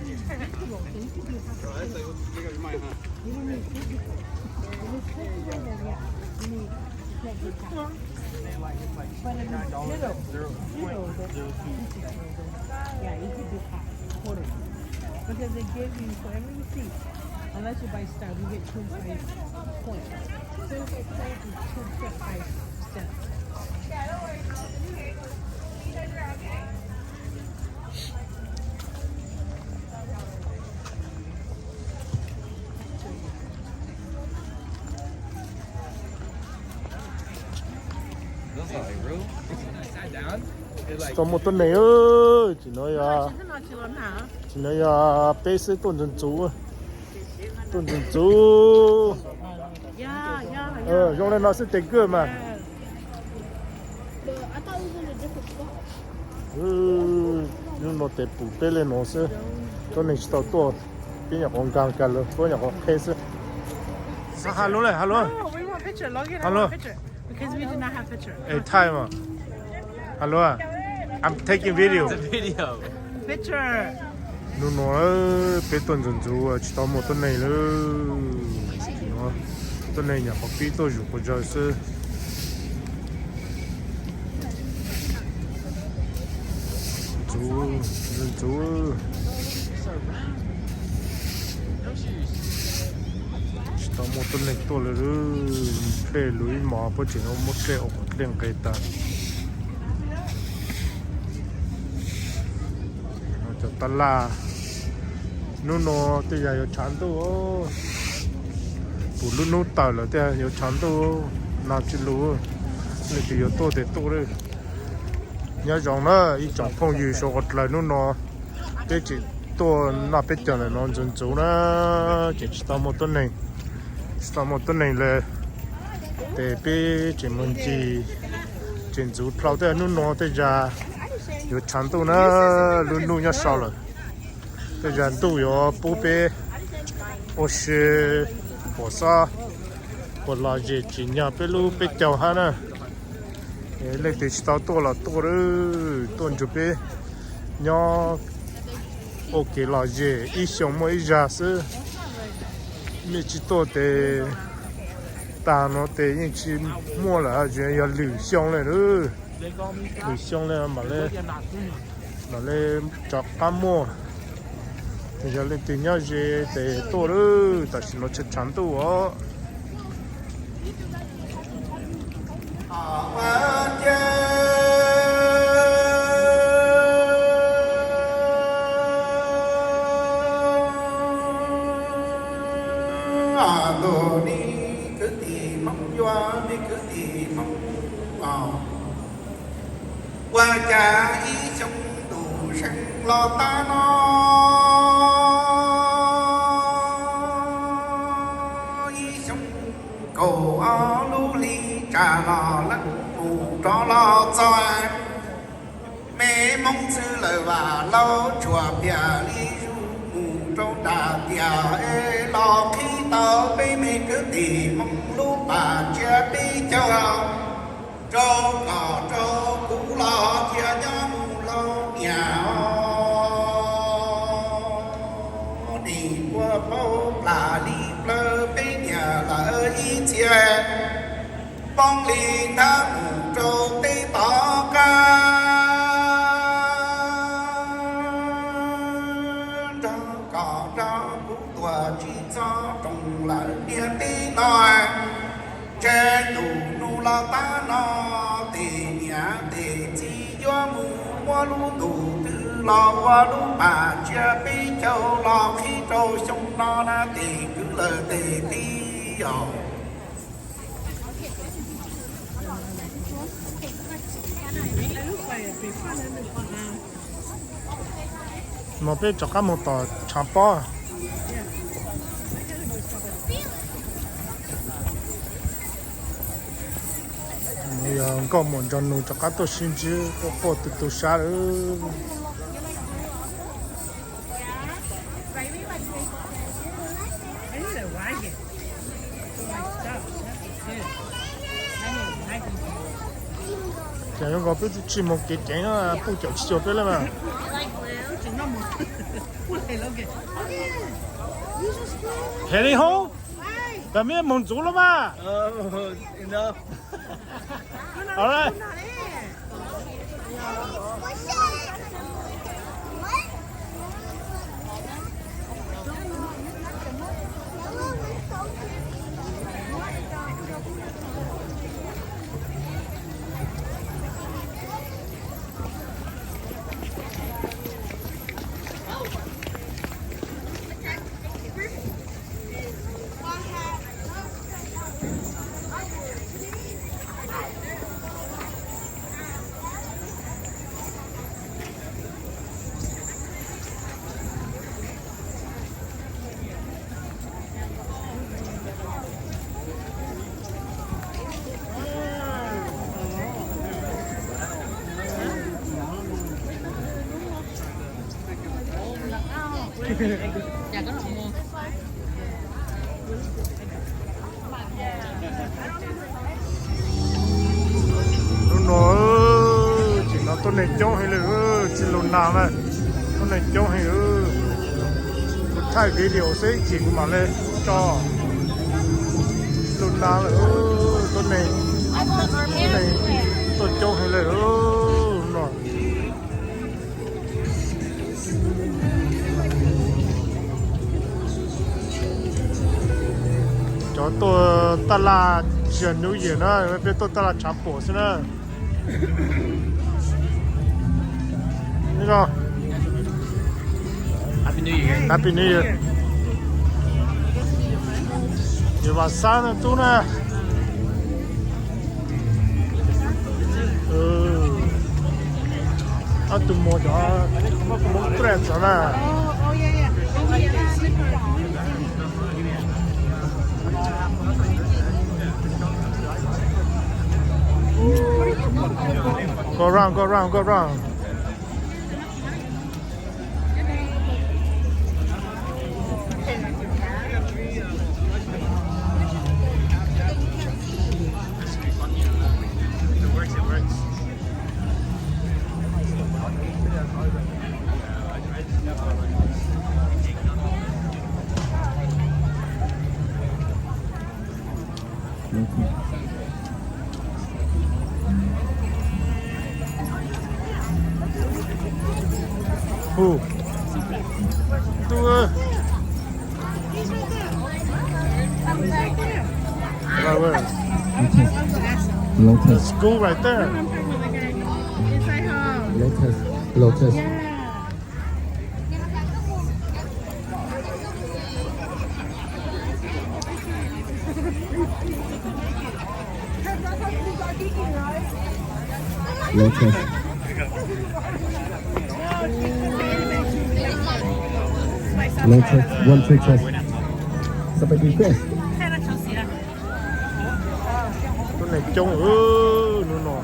But in the middle, middle, the, yeah, you could do half, quarter. Because they give you, for every receipt, unless you buy stuff, you get twenty-five points. Twenty-five points is two point five cents. Tsis tau muaj tuab neeg, tsis no yog, tsis no yog peb xwb, tuaj ntxuv ntxuv, tuaj ntxuv ntxuv. Zoo li no xwb tes kuj mas. Hnub no tes pum peb li no xwb, tuab neeg tsis tau tuaj, peb nyuam qhuav nkag nkag lawm, peb nyuam qhuav qheb xwb. Hello, hello, hello. Airtime. Hello, I'm taking video. Hnub no peb tuaj ntxuv ntxuv tsis tau muaj tuab neeg li. Tuab neeg nyuam qhuav pib tuaj zus quas zaws xwb. Ntxuv, ntxuv, tsis tau muaj tuab neeg tuaj li. Dlej lug ib hmos puab tseem muab dlej ua quav dlej nqes tas. Cov tab laj, hnub no tej zaum yuav tshav ntuj. Pum lub hnub tawm lawm tej zaum yuav tshav ntuj, nag tsis lug. Leej twg yuav tuaj tes tuaj. Nyob zoo na ib tsoom phooj ywg suav quas dlaws, hnub no peb tseem tuaj noj peb caug ntawm no ntxuv ntxuv na, ces tsis tau muaj tuab neeg, tsis tau muaj tuab neeg li. Ces peb tseem mus ncig, tseem ntxuv dlhau tej, hnub no tej zaum yuav tshav ntuj na, lub hnub nyob sau lawm. Tej zaum ntuj yuav pub peb ua si, pom xob, puas lom zem tsim nyog peb lub peb caug hab na. Leej twg tsis tau tuaj los tuaj, tuaj nrug peb nyob ua kev lom zem, ib xyoo muaj ib zag xwb. Mej tsis tuaj tes tag no tes yeej tsis muaj lawm, yog lwm xyoo le, lwm xyoo le mam li rov qab muaj. Yog leej twg nyob ze tes tuaj lawm, tam sim no tshav tshav ntuj os. Ntuj, nej kwv tij Hmoob, yuav nej kwv tij Hmoob os. Ua cas ib xyoo ntuj seev los tag no, ib xyoo kaum ob lub hli tsam los leej mus rov los txog. Mej Hmoob txwj lawm vam laug tshuam piam li zuj zus rau nram tiaj es los qhib tau peb me kwv tij Hmoob lub pas tsiab peb caug rau kom rau kuv los cia nyob mus laus niam os. Nim kua paub plam li plawv peb niam lawv ib txhia poob li nthab mus rau teb tom qab, nrog kom rau kuv tuaj tsis txog rooj lawm niag teb no. Ntshe ntuj nub los tag no, tej niam tej txiv yuav mus muab lub ntuj twg los ua lub pas tsiab peb caug los qhib rau xyoo no na tej kwv lawv tej tij os. No peb rov qab mus tom tshav pob. Yog nkauj muam nrog nus rov qab tuaj sib ntsib quaj quaj tu tu sab lawm. Ces zoo nkaus peb tsis mus kev ceev, pub caum tsis cuag peb lawm mas. Heading home? Tam mej moog ntxuv lawm mas. Alright. Hnub no tseem no tuab neeg coob heev le, tsis lug nag na, tuab neeg coob heev. Kuv thaij video xwb ib chim kuv mam le tso. Lug nag lawm, tuab neeg, tuab neeg tuaj coob heev le no. Cov tuaj taj laj tsis yog New Year na, peb tuaj taj laj tshav puam xwb na. Nyob zoo. Happy New Year. Happy New Year. Yog Vam Xab no tub na. Ob tug muag cov muag tuaj txog na. Go round, go round, go round. Hu. Ntuj. Right where? Lotus. School right there. Lotus. Lotus. Lotus. Lotus, one three test. Sao phải đi quên? Tuab neeg coob hnub no.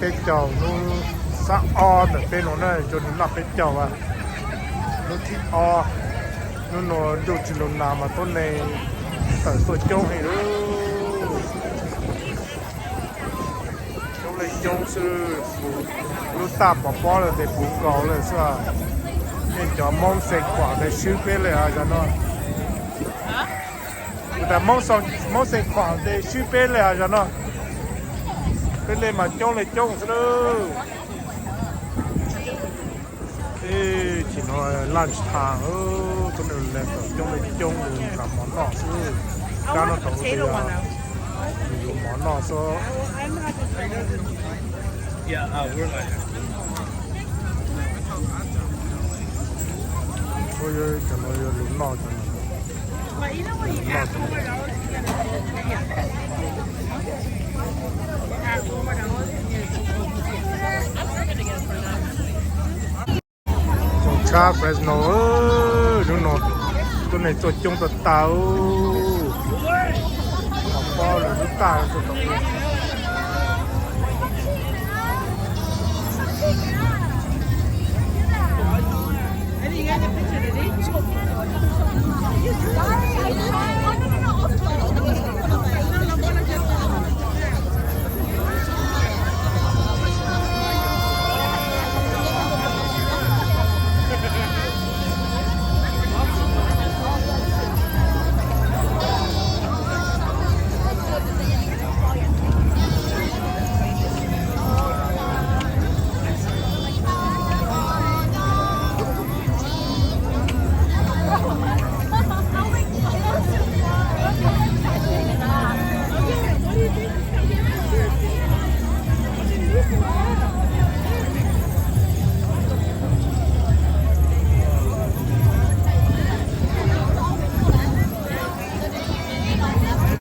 Peb caug hnub xab ob ntawm peb no na, cov nws noj peb caug a. Hnub thib ob, hnub no ntuj tsis los nag mas tuab neeg tawm tuaj coob heev lawm. Coob leej coob xwb, lub taj pov pob lawm tes puv nkaus lawm xwb. Nej cov Hmoob Xeev Khuam tes swb peb li os zog no. Kuv tas Hmoob Xeev Khuam tes swb peb li os zog no. Peb li mas coob leej coob xwb lawm. Ib chim no lunch time, tuab neeg tawm coob leej coob li nqa mov noj xwb. Kab no tau tias yuav mov noj xwb. Cov no yog lus noj cov no. Tsoom tshab Fresno, hnub no tuab neeg tuaj coob tag tag. Pov pob lawm lub taj tuaj tau.